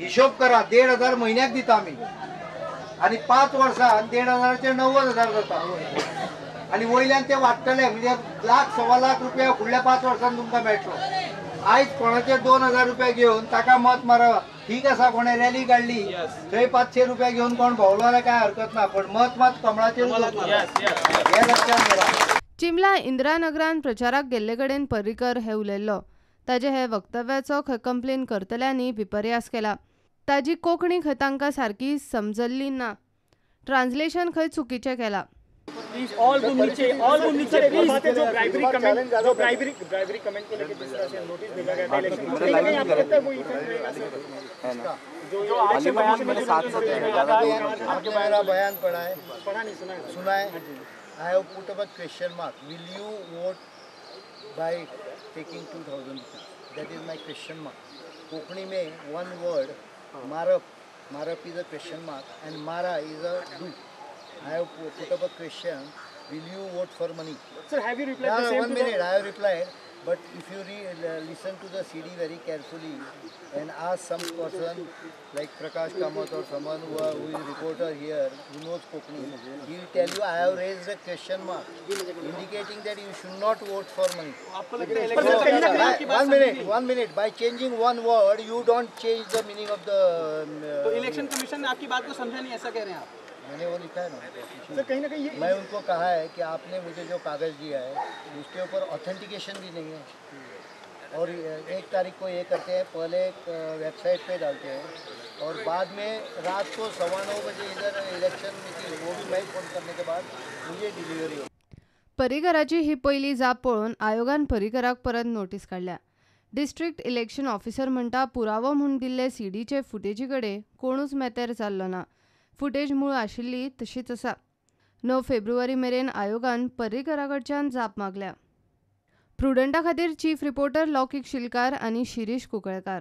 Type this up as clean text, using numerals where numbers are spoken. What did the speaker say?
हिशोब करा, 1,500 म्हयन्याक दिता आमी आनी 5 वर्सां 1,500 90,000 जाता आनी वयल्यान ते वाडटले, म्हणजे लाख 1.25 लाख रुपया फुडल्या 5 वर्सांत तुमकां मेळटलो. आयज कोणाचे 2,000 रुपया घेवन ताका मत मारप ठीक आसा, कोणे रॅली काडली थंय 500 रुपया घेवन कोण भोंवलो जाल्यार कांय हरकत ना, पण मत मात कमळाचेर हें लक्षात दवरा. चिमला इंदिरानगरान प्रचाराक गेल्ले कडेन पर्रीकर हे उलयल्लो. ताजे हे वक्तव्याचो खंय कंप्लेन करतल्यांनी विपर्यास केला. ताजी कोंकणी खंय तांकां सारकी समजल्ली ना, ट्रान्सलेशन खंय चुकीचें केलां. प्लीज ऑल वो नीचे, ऑल वो नीचे प्लीज. जो ब्राइबरी कमेंट, जो ब्राइबरी ब्राइबरी कमेंट को लेके जिस तरह से नोटिस भेजा गया था इलेक्शन कमीशन ने, आपको लगता है वो इफेक्ट रहेगा सर? जो इलेक्शन कमीशन ने आपने मेरा बयान पढ़ा है? पढ़ा नहीं, सुना है. सुना है. I have put up a question mark. Will you vote by taking 2,000 rupees? That is my question mark. Konkani में वन वर्ड मारप, मारप is a question mark and मारा is a do. I have put up a question, will you vote for money? Sir, have you replied the same? 1 minute, I have replied, but if you listen to the CD very carefully and ask some person like Prakash Kamath or someone who is a reporter here who knows Konkani, he will tell you I have raised a question mark indicating that you should not vote for money. 1 minute, 1 minute. By changing one word, you don't change the meaning of the. तो election commission ने आपकी बात को समझा नहीं, ऐसा कह रहे हैं आप? मैंने वो लिखा है ना सर, कहीं ना कहीं ये मैं उनको कहा है कि आपने मुझे जो कागज़ दिया है उसके ऊपर ऑथेंटिकेशन भी नहीं है, और 1 तारीख को ये करते हैं, पहले एक वेबसाइट पे डालते हैं और बाद में रात को 9:15 बजे इधर इलेक्शन मीटिंग, वो भी मैं फ़ोन करने के बाद मुझे डिलीवरी हो. पर्रीकराची ही पयली जाप पळोवन आयोगान पर्रीकराक परत नोटीस काडल्या. डिस्ट्रिक्ट इलेक्शन ऑफिसर म्हणटा पुरावो म्हूण दिल्ले सीडीचे फुटेजी कडेन कोणूच मेतेर जाल्लो ना. फुटेज मूळ आशिल्ली तशीच आसा. 9 फेब्रुवारी मेरेन आयोगान पर्रीकरा कडच्यान जाप मागल्या. प्रुडंटा खातीर चीफ रिपोर्टर लौकीक शिलकार आनी शिरीष कुंकळकार.